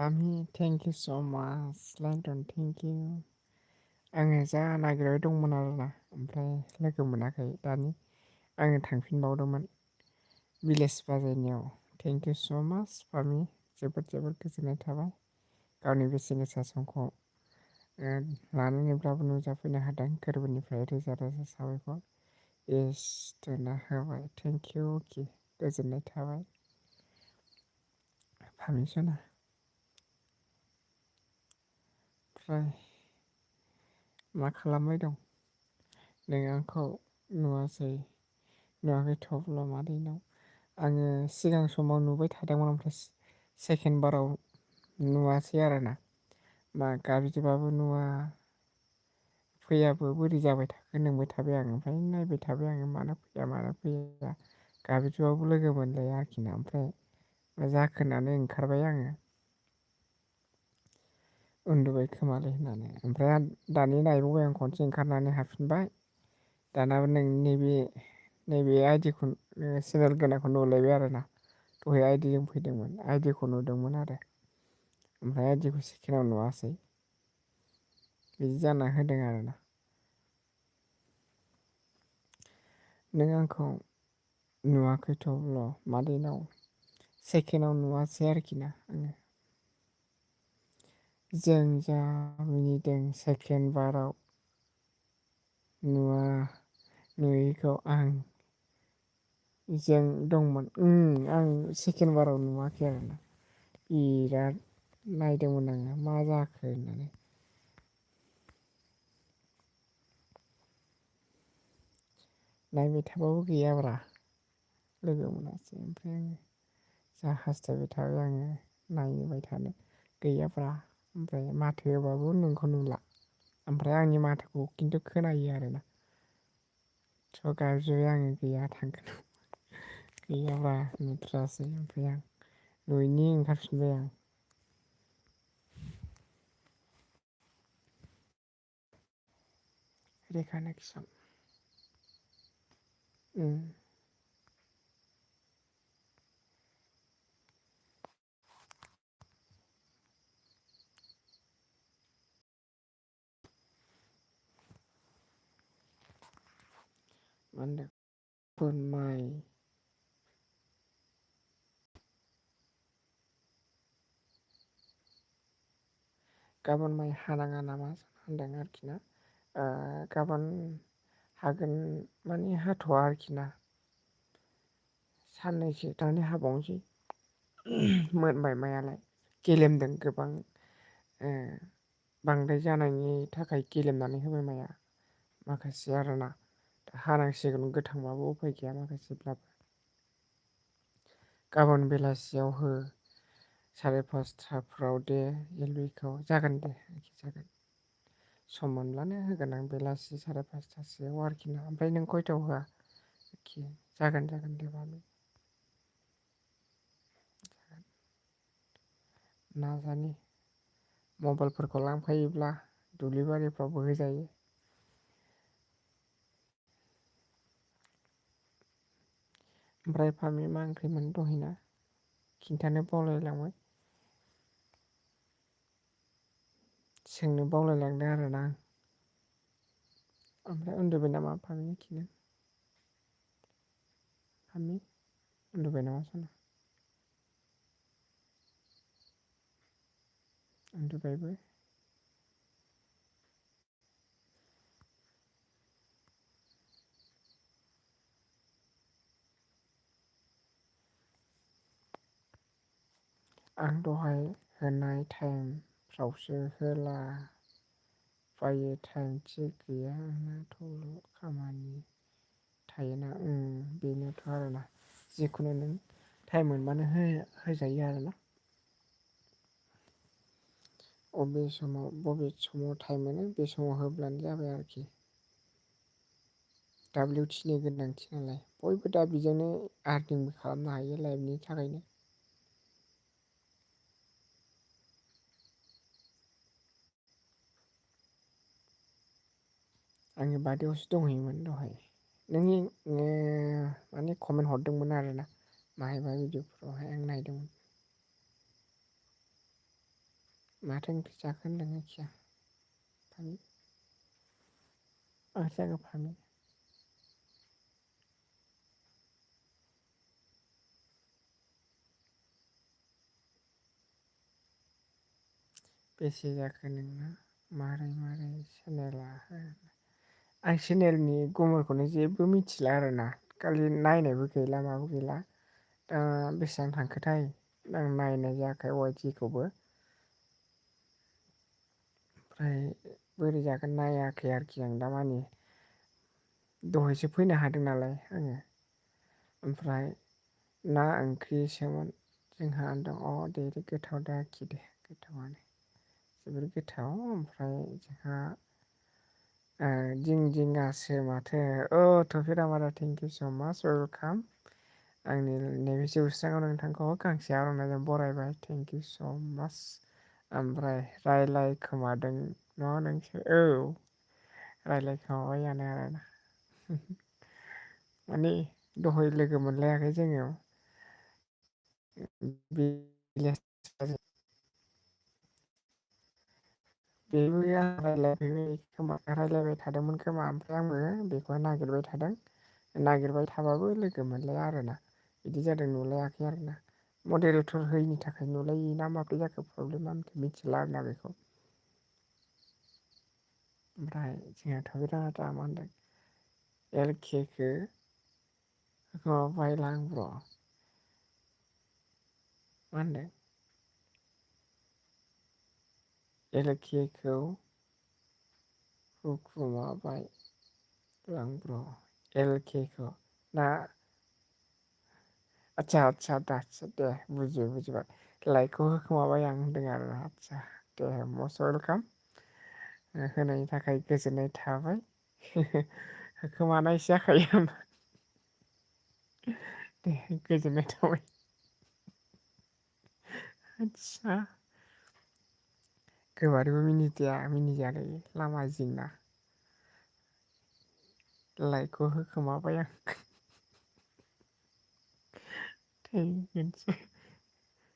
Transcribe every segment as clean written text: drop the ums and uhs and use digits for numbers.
Pami, thank you so much. Landon, thank you. आङो जा नागिरबाय दंमोन आरोना ओमफ्राय लोगो मोनाखै दानि आङो थांफिनबावदोंमोन भिलेज बाजारनियाव थेंक इउ स' माच पामि जोबोद गोजोननाय थाबाय गावनि बेसेन गोसा समखौ लानानैब्लाबो नुजाफैनो हादों गोरबोनिफ्राय रोजा रोजा साबायखर एस दोनना होबाय थेंक इउ कि गोजोननाय थाबाय पामि सना ओमफ्राय मा खालामबाय दं नों आंखौ नुवाखैथ'ब्ला मादैनाव आङो सिगां समाव नुबाय थादोंमोन ओमफ्राय सेकेन्ड बाराव नुवासै आरोना मा गाबज्रिबाबो नुवा फैयाबो बोरै जाबाय थाखो नंबाय थाबाय आं ओमफ्राय नायबाय थाबाय आङो मानो फैया गाबज्रिबाबो लोगो मोनलाया आरोखि ना ओमफ्राय मा जाखो होननानै ओंखारबाय आङो उन्दुबाय खोमालै होननानै ओमफ्राय दानि नायबावबाय आं खनसे ओंखारनानै हाबफिनबाय दानाबो नोंनि नैबे आइदिखौ चेनेल गोनांखौ नुलायबाय आरोना दहाय आइदिजों फैदोंमोन आइदिखौ नुदोंमोन आरो ओमफ्राय आइदिखौ सेकेन्डआव नुवासै बिदि जाना होदों आरोना नों आंखौ नुवाखैथ'ब्ल' मादैनाव सेकेन्डआव नुवासै आरोखि ना आङो जों जा मिनिदों सेकेन्ड बाराव नुयैखौ आं जों दंमोन आं सेकेन्ड बाराव नुवाखै आरोना बिराद नायदोंमोन आङो मा जाखो होननानै नायबाय थाबाबो गैयाब्रा लोगो मोनासै ओमफ्राय आङो जा हास्थायबाय थाबाय आङो नायबाय थानो गैयाब्रा ओमफ्राय माथो होबाबो नोंखौ नुला ओमफ्राय आंनि माथोखौ खिन्थु खोनायो आरोना थ' गाबज्रिबाय आङो गैया थांगोन गैयाब्रा नुथ्रासै ओमफ्राय आं नुयैनि ओंखारफिनबाय आं रेकानेक्सन मा होनदों फोरमाय गाबोन माइ हानाङा नामा होनदों आरोखि ना गाबोन हागोन माने हाथ'वा आरोखि ना साननैसो थानानै हाबावनोसै मोनबाय मायालाय गेलेमदों गोबां बांद्राय जानायनि थाखाय गेलेमनानै होबाय माया माखासे आरोना हानांसिगोन गोथांबाबो उफाय गैया माखासेब्लाबो गाबोन बेलासियाव हो 5:30 दे एलबिखौ जागोन दे जागोन सम मोनब्लानो होगोन आं बेलासि 5:30सोआव आरोखि ना ओमफ्राय नों खयथायाव होआ आरोखि जागोन दे बाबु नाजानि मबाइलफोरखौ लांफायोब्ला दुब्लि बारिफ्रावबो होजायो ओमफ्राय फामि मा ओंख्रिमोन दहायना खिन्थानो बावलायलांबाय सोंनो बावलायलांदों आरोना आं ओमफ्राय उन्दुबाय नामा फामि उन्दुबाय नामा सना उन्दुबायबो आं दहाय होनाय टाइमफ्रावसो होला बायो टाइम थिग गैया आंनाथ' खामानि थायोना बेनोथ' आरोना जिखुनु नों टाइम मोनबानो होजायो आरोना बबे समाव टाइम मोनो बे समाव होब्लानो जाबाय आरोखि WTनि गोनांथि नालाय बयबो दा बेजोंनो आर्निंबो खालामनो हायो लाइभनि थाखायनो आङो बारियावसो दंहैयोमोन दहाय नोंनि माने कमेन्ट हरदोंमोन आरोना माहायबा भिडिअफोरावहाय आं नायदोंमोन माथो ओंख्रि जाखो होनदों जायखिया फामि मा जाखो फामि बेसे जाखो नोंना मारै चेनेला आं चेनेलनि गुमुरखौनो जेबो मिथिला आरोना खालि नायनायबो गैला माबो गैला दा बेसेबां थांखोथाय आं नायनाय जायाखै वाइटिखौबो ओमफ्राय बोरै जागोन नायाखै आरोखि आं दामानि दहायसो फैनो हादों नालाय आङो ओमफ्राय ना ओंख्रिसोमोन जोंहा होनदों अ दे गोथाव दा आरोखि दे गोथावानो जोबोर गोथाव ओमफ्राय जोंहा दिंदिङासो माथो औ थफिदामारा थेंक इउ स' माच वेलकाम आंनि नैबे जौस्रांआव नोंथांखौ गांसे आर'नाइजों बरायबाय थेंक इउ स' माच ओमफ्राय रायलायखोमादों न नोंसोर औ रायलायखोमाबायानो आरोना माने दहाय लोगो मोनलायाखै जोङो बेबो आं रायलायबाय थादोंमोन खोमा ओमफ्राय आंबो बेखौहाय नागिरबाय थादों नागिरबाय थाबाबो लोगो मोनलाया आरोना बिदि जादों नुलायाखै आरोना मडेरेटर होयैनि थाखाय नुलायै ना माब्रै जाखो प्रब्लेमा मिथिला आरोना बेखौ ओमफ्राय जोंहाथ' बिराद मा होनदों एल केखौ बायला आं ब्र' मा होनदों एल केखौ हुखुमाबाय आं ब्र' एल केखौ ना आदसा दासो दे बुजिबाय लाइकखौ होखोमाबाय आं होनदों आरो आदसा दे मस्ट वेलकाम होनायनि थाखाय गोजोननाय थाबाय होखोमानायसो जाखायो दे गोजोननाय थाबाय आदसा गोबारैबो मिनिजायालै लामा जिंना लाइकखौ होखोमाबाय आं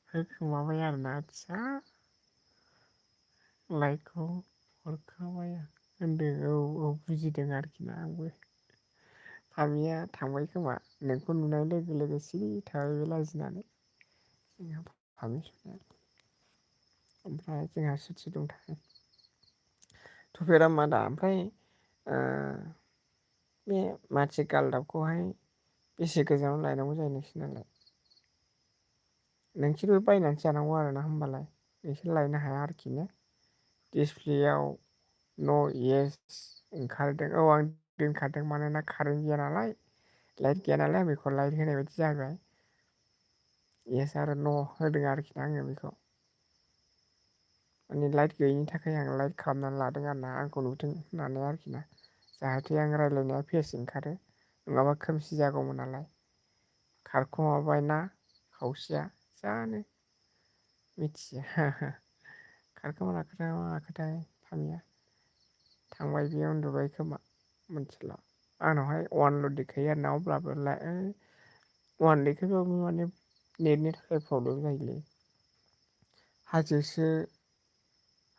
होखोमाबाय आरोना आदसा लाइकखौ हरखोमाबाय आं होनदों औ बुजिदों आरोखि ना आंबो फामिया थांबाय खोमा नोंखौ नुनाय लोगो लोगो सिरि थाबाय बे लाजिनानै ओमफ्राय जोंहा सोर सोर दंथाय थुफेरामादा ओमफ्राय बे माथि गालदाबखौहाय बेसे गोजानाव लायनांगौ जायो नोंसोरनालाय नोंसोरबो बायनानै जानांगौ आरोना होमबालाय नोंसोर लायनो हाया आरोखि ने दिसप्लेयाव न' येस ओंखारदों औ आं दोनखादों मानोना कारेन्ट गैया नालाय लाइट गैया नालाय आं बेखौ लाइट होनाय बायदि जाबाय येस आरो न' होदों आरोखि ना आङो बेखौ माने लाइट गैयिनि थाखाय आं लाइट खालामनानै लादों आरो ना आंखौ नुथों होननानै आरोखि ना जाहाथे आं रायज्लायनाया फेस ओंखारो नङाबा खोमसि जागौमोन नालाय खारखुमाबायना खावसेया जानो मिथिया खारखोमाखोना माखोथाय फामिया थांबाय बेयो उन्दुबाय खोमा मिथिला आंनावहाय वानल' देखायो आरोना अब्लाबो वान देखायबाबो माने नेटनि थाखाय प्रब्लेम जायोलै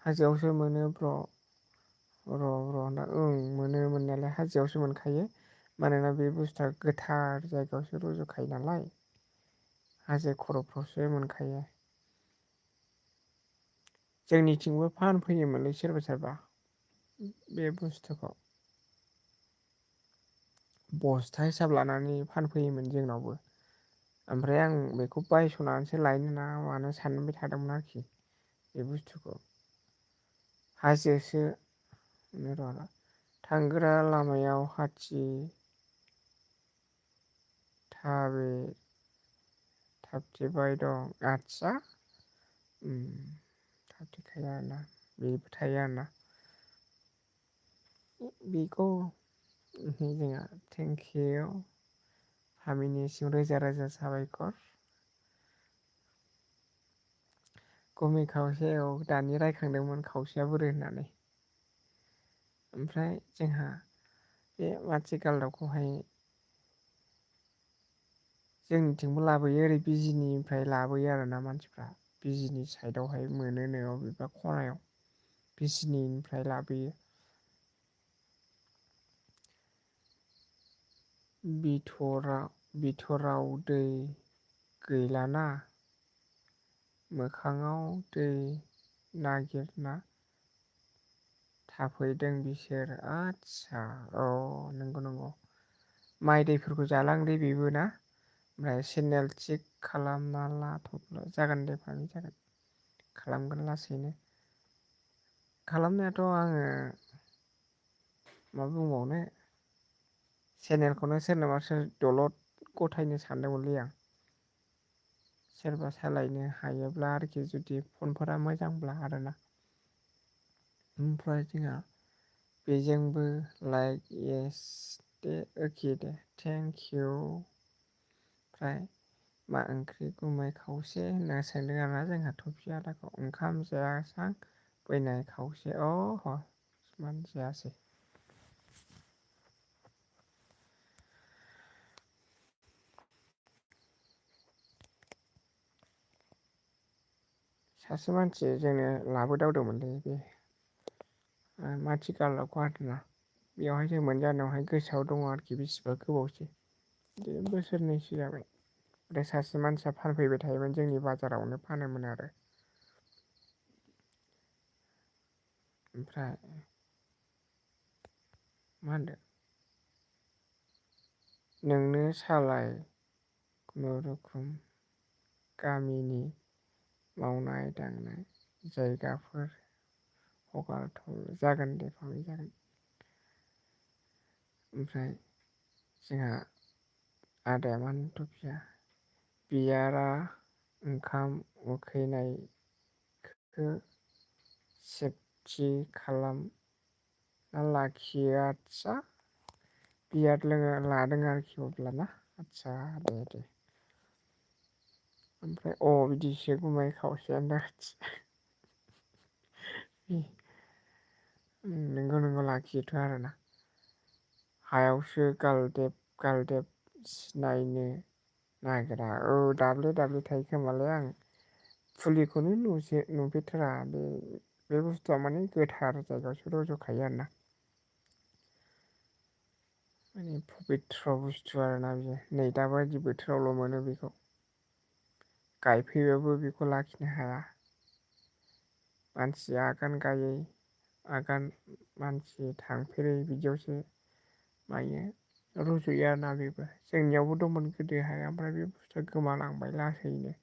हाजोआवसो मोनो ब्र' ओं मोनो मोननायालाय हाजोआवसो मोनखायो मानोना बे बुस्थुआ गोथार जायगायावसो रज'खायो नालाय हाजो खर'फ्रावसो मोनखायो जोंनिथिंबो फानफैयोमोनलै सोरबा बे बुस्थुखौ बस्था हिसाब लानानै फानफैयोमोन जोंनावबो ओमफ्राय आं बेखौ बायस'नानैसो लायनो ना मानो सानबाय थादोंमोन आरोखि बे बुस्थुखौ हाजोसो थांग्रा लामायाव हाथि थाबथेबाय दं आदसा थाबथेखायो आरोना बेबो थायो आरोना बेखौ जोंहा थेंकिउ फामिनिसिम रोजा रोजा साबायखर गमि खावसेयाव दानि रायखांदोंमोन खावसेया बोरो होननानै ओमफ्राय जोंहा बे माथि गालदाबखौहाय जोंनिथिंबो लाबोयो ओरै बिजिनिफ्राय लाबोयो आरोना मानसिफ्रा बिजिनि साइडआवहाय मोनोनो अबेबा खनायाव बिजिनिनिफ्राय लाबोयो। बिथराव दै गैलाना मोखाङाव दै नागिरना थाफैदों बिसोर। आदसा नंगौ माइ दैफोरखौ जालांदे बेबो ना। ओमफ्राय चेनेल थिक खालामना ला थफ्ला। जागोन दे फाग्लि जागोन, खालामगोन लासैनो। खालामनायाथ' आङो मा बुंबावनो, चेनेलखौनो सोरनोबा दलद गथायनो सानदोंमोनलै आं। सोरबा सालायनो हायोब्ला आरोखि, जुदि फनफोरा मोजांब्ला आरोना। ओमफ्राय जोंहा बेजोंबो like yes they okay Day thank you. ओमफ्राय मा ओंख्रि गुमै खावसे होनना सोंदों आरोना जोंहा थफि आदाखौ। ओंखाम जायासां बैनाय खावसे मानो जायासै। सासे मानसि जोंनो लाबोदावदोंमोनलै बे माथि गालदाबखौ आरोना। बेवहाय जों मोनजानायावहाय गोसोआव दङ आरोखि, बेसेबा गोबावसै बोसोरनैसो जाबाय। ओमफ्राय सासे मानसिया फानफैबाय थायोमोन, जोंनि बाजारावनो फानोमोन आरो। ओमफ्राय मा होनदों, नोंनो सालाय खुनुरुखुम गामिनि मावनाय दांनाय जायगाफोर हगारथ'ल। जागोन दे फाग्लि जागोन। ओमफ्राय जोंहा आदाया मा होनो थफिया, बियारा ओंखाम उखैनायखो सेफटि खालामना लाखियो। आदसा बियाद लादों आरोखि अब्लाना। आदसा दे। ओमफ्राय बिदिसो गुमै खावसे होनदों। नोंगौ लाखियोथ' आरोना। हायावसो गालदेब सिनायनो नागिरा। दाब्ले थायो खोमालै। आं फुलिखौनो नुफेरथारा। बे बुस्थुआ माने गोथार जायगायावसो रज'खायो आरोना। माने पबित्र बुस्थु आरोना बियो। नै दाबायदि बोथोरावल' मोनो बेखौ। गायफैबाबो बेखौ लाखिनो हाया। मानसि आगान गायै, मानसि थांफेरै बिदियावसो मायो रज'यो आरोना बेबो। जोंनियावबो दंमोन गोदोहाय, ओमफ्राय बे बुस्थुआ गोमालांबाय लासैनो।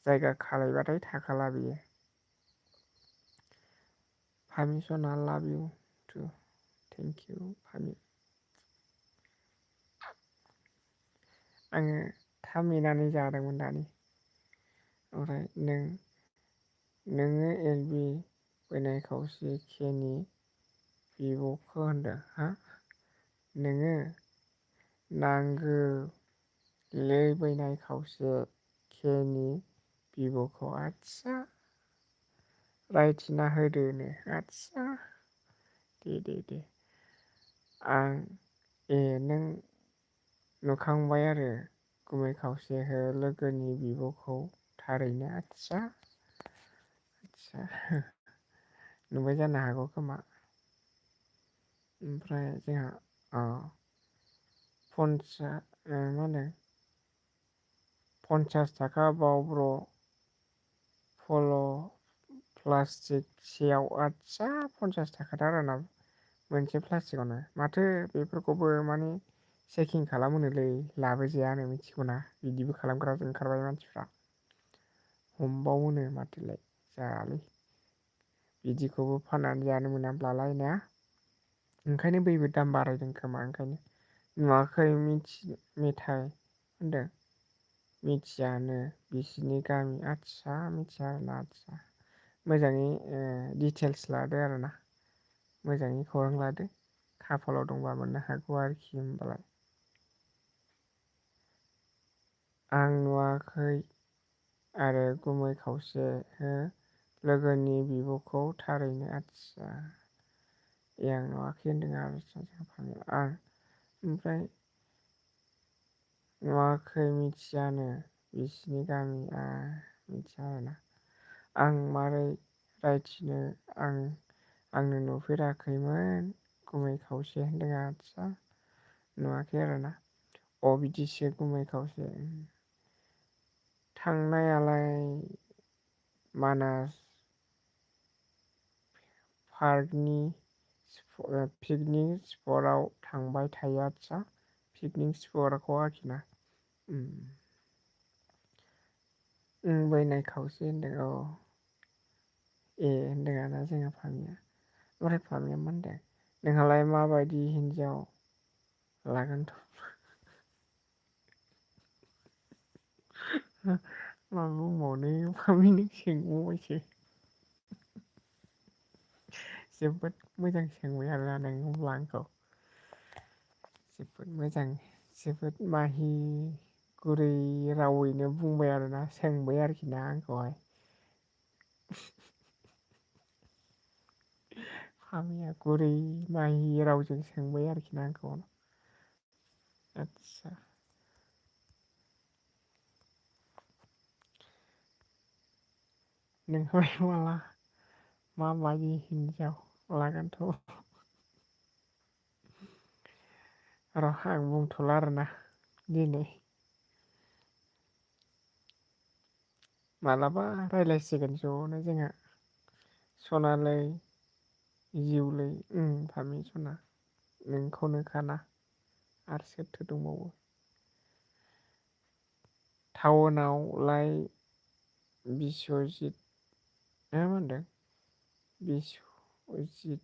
जायगा खालायबाथाय थाखाला बियो। फामि सना love you too. Thank you फामि। आङो थामिनानै जादोंमोन दानि। ओमफ्राय नोङो एलबि बैनाय खावसे केनि बिब'खौ होनदों हा? नोङो नांगौलै बैनाय खावसे केनि बिब'खौ। आदसा रायथिना होदोनो। आदसा दे। नों नुखांबाय आरो गुमै खावसे हो लोगोनि बिब'खौ थारैनो। आदसा नुबाय जानो हागौ खोमा। ओमफ्राय जोंहा मा होनो 50 थाखा बाव ब्र' फल' प्लास्टिक सेयाव। आदसा 50 थाखाथार आरोना मोनसे प्लास्टिकआवनो। माथो बेफोरखौबो माने चेकिं खालामोनोलै, लाबोजायानो मिथिगौना। बिदिबो खालामग्रा ओंखारबाय मानसिफ्रा। हमबावोनो माथोलाय। जायालै बिदिखौबो फाननानै जानो मोनाब्लालाय ना। ओंखायनो बैबो दाम बारायदों खोमा। ओंखायनो नुवाखै मेथाइ होनदों। मिथियानो बिसिनि गामि। आदसा मिथिया आरोना। आदसा मोजाङै डिटेल्स लादो आरोना। मोजाङै खौरां लादो। खाफालाव दंबा मोननो हागौ आरोखि होमबालाय। आं नुवाखै आरो गुमै खावसे हो लोगोनि बिब'खौ थारैनो। आदसा आं नुवाखै होनदों आरो ओमफ्राय नुवाखै मिथियानो बिसिनि गामि। मिथिया आरोना आं मारै रायथिनो आंनो नुफेराखैमोन गुमै खावसे होनदों आदसा नुवाखै आरोना बिदिसो गुमै खावसे थांनायालाय मानास पार्कनि पिकनिक स्पटआव थांबाय थायो आदसा पिकनिक स्पटखौ आरोखि ना बैनाय खावसे होनदों होनदों आरोना जोंहा फामिया ओमफ्राय फामिया मा होनदों नोंहालाय माबायदि हिन्जाव लागोनथ' मा बुंबावनो फामिनो सोंबावबायसो जोबोद मोजां सोंबाय आरोना नों होनब्ला आंखौ जोबोद मोजां जोबोद माहि गुरै रावैनो बुंबाय आरोना सोंबाय आरोखि ना आंखौहाय फामिया गुरै माहि रावजों सोंबाय आरोखि ना आंखौ आदसा नोंहालाय माबायदि हिन्जाव लागोनथ' र' आं बुंथ'ला आरोना दिनै मालाबा रायज्लायसिगोन ज'नो जोंहा सनालै जिउलै फामि सना नोंखौनो खाना आरो सोरथो दंबावो टाउनावलाय बिस्वजित मा होनदों बिस्वजित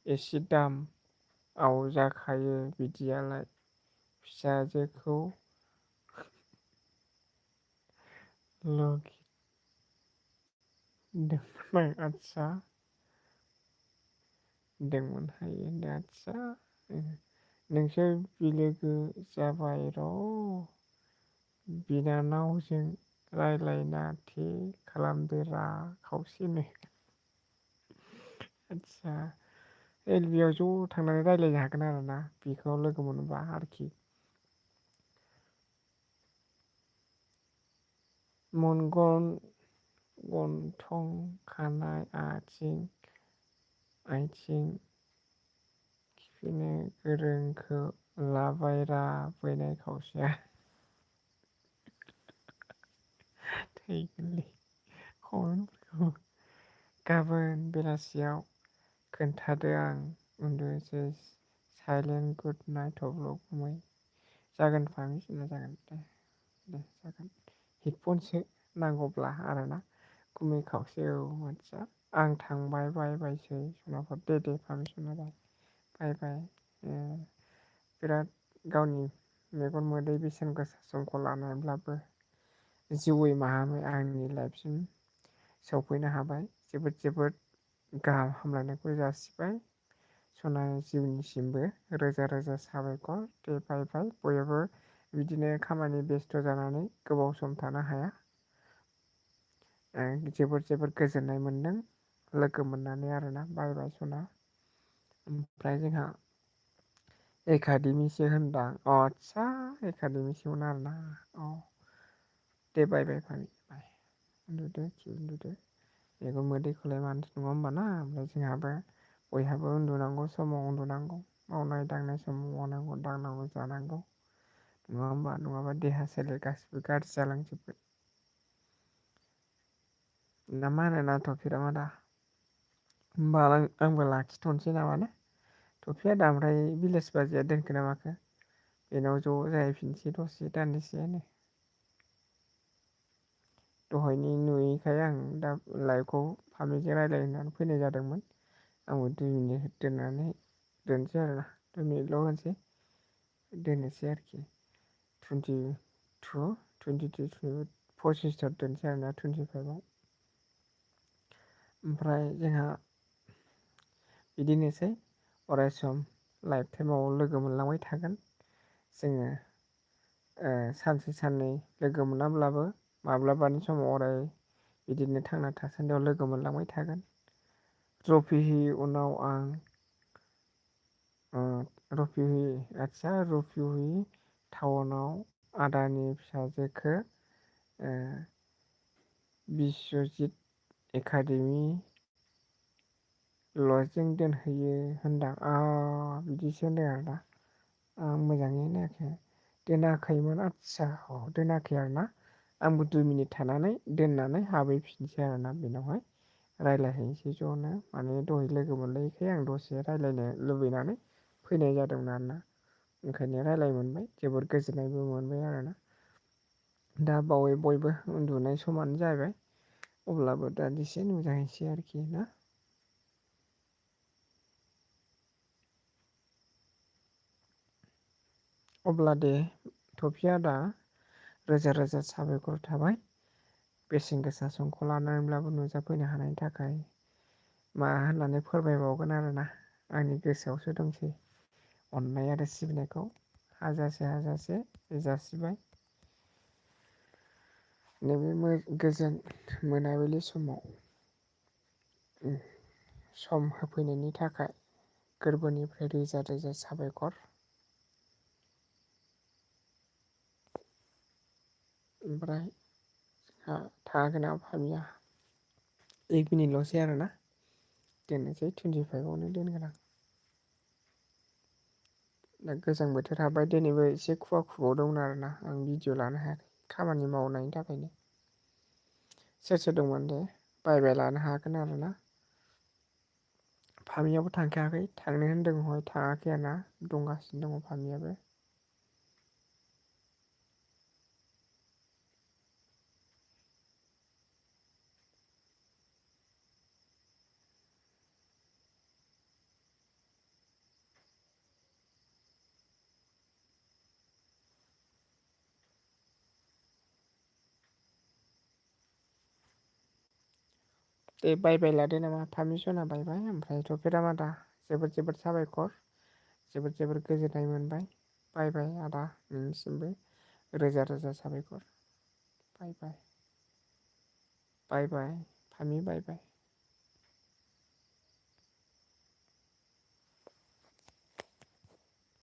एसे दामआव जाखायो बिदियालाय फिसाजोखौ दोंमोन आदसा दोंमोन हायो होनदों आदसा नोंसोर बिलोगो जाबाय र' बिनानावजों रायलायना थि खालामदोरा खावसेनो आदसा बेयाव ज' थांनानै रायज्लायनो हागोन आरोना बेखौ लोगो मोनोबा आरोखि मोनगन गन्थं खानाय आथिं खिफिनो गोरोंखौ लाबायरा बैनाय खावसेया थैगोनलै खमेन्टफोरखौ गाबोन बेलासियाव खोन्थादो आं उन्दुनोसै साइलेन्ट गुड नाइट अब्ला गुमै जागोन फामि जागोन दे जागोन हेडफनसो नांगौब्ला आरोना गुमै खावसे आदसा आं थांबाय बायसै सनाफोर दे फामि सना बाय बिराद गावनि मेगन मोदै बेसेन गोसा समखौ लानायब्लाबो जिउयै माहामै आंनि लाइफसिम सफैनो हाबाय जोबोद गाहाम हामलायनायखौ जासिबाय सना जिउनिसिमबो रोजा रोजा साबायखर दे बाय बयबो बिदिनो खामानि बेस्थ' जानानै गोबाव सम थानो हाया जोबोर गोजोननाय मोनदों लोगो मोननानै आरोना बाय सना ओमफ्राय जोंहा एकाडेमिसो होनदां आदसा एकाडेमिसोमोन आरोना दे बाय फामि बाय उन्दुदो मेगन मोदैखौलाय मानोथो नङा होमबा ना ओमफ्राय जोंहाबो बयहाबो उन्दुनांगौ समाव उन्दुनांगौ मावनाय दांनाय समाव मावनांगौ दांनांगौ जानांगौ नङा होमबा नङाबा देहा सोलेर गासिबो गाज्रि जालांजोबगोन ना मा होनो ना थफिरामा दा होमबा आंबो लाखिथ'नोसै नामा थफिया दा ओमफ्राय बिलासि बाजैया दोनखो ना माखो बेनाव ज' जाहैफिनसै दसे दान्दिसेनो दहायनि नुयैखाय आं दा लाइभखौ फामिजों रायज्लाय होननानै फैनाय जादोंमोन आंबो 2 मिनिट दोननानै दोनसै आरोना 2 मिनिटल' होनोसै दोननोसै आरोखि 25 दोनसै आरोना 25आव ओमफ्राय जोंहा बिदिनोसै अराय सम लाइफ टाइमाव लोगो मोनलांबाय थागोन जोङो सानसे साननै लोगो मोनाब्लाबो माब्लाबानि समाव अराय बिदिनो थांना थासान्दियाव लोगो मोनलांबाय थागोन रफि उनाव आं रफि टाउनाव आदानि फिसाजोखौ ओ बिस्वजित एकादेमि लजों दोनहैयो होनदां बिदिसो होनदों आरोना आं मोजाङै नायाखै दोनाखैमोन आदसा दोनाखै आरोना आंबो 2 मिनिट थानानै दोननानै हाबहैफिनसै आरोना बेनावहाय रायज्लायहैनोसै ज'नो माने दहाय लोगो मोनलायैखाय आं दसे रायज्लायनो लुबैनानै फैनाय जादोंमोन आरोना ओंखायनो रायज्लाय मोनबाय जोबोर गोजोननायबो मोनबाय आरोना दा बावै बयबो उन्दुनाय समानो जाहैबाय अब्लाबो दान्दिसे नुजाहैसै आरोखि ना अब्ला दे थफि आदा रोजा रोजा साबायखर थाबाय बेसेन गोसा समखौ लानानैब्लाबो नुजाफैनो हानायनि थाखाय मा होननानै फोरमायबावगोन आरोना आंनि गोसोआवसो दंसै अननाय आरो सिबिनायखौ हाजासे जासिबाय नैबे गोजोन मोनाबिलि समाव सम होफैनायनि थाखाय गोरबोनिफ्राय रोजा रोजा साबायखर ओमफ्राय जोंहा थाङाखै नामा फामिया 1 मिनिटल'सै आरोना दोननोसै 25आवनो दोनगोन आं दा गोजां बोथोर हाबबाय दिनैबो एसे खुवा खुबावदोंमोन आरोना आं भिडिअ लानो हायाखै खामानि मावनायनि थाखायनो सोर सोर दंमोन दे बाय लानो हागोन आरोना फामियाबो थांखायाखै थांनो होनदों हय थाङाखै आरोना दंगासिनो दङ फामियाबो दे बाय लादो नामा फामि सना बायबाय ओमफ्राय थफिराम आदा जोबोद साबायखर जोबोर गोजोननाय मोनबाय बाय आदा नोंनिसिमबो रोजा रोजा साबायखर बाय फामि बाय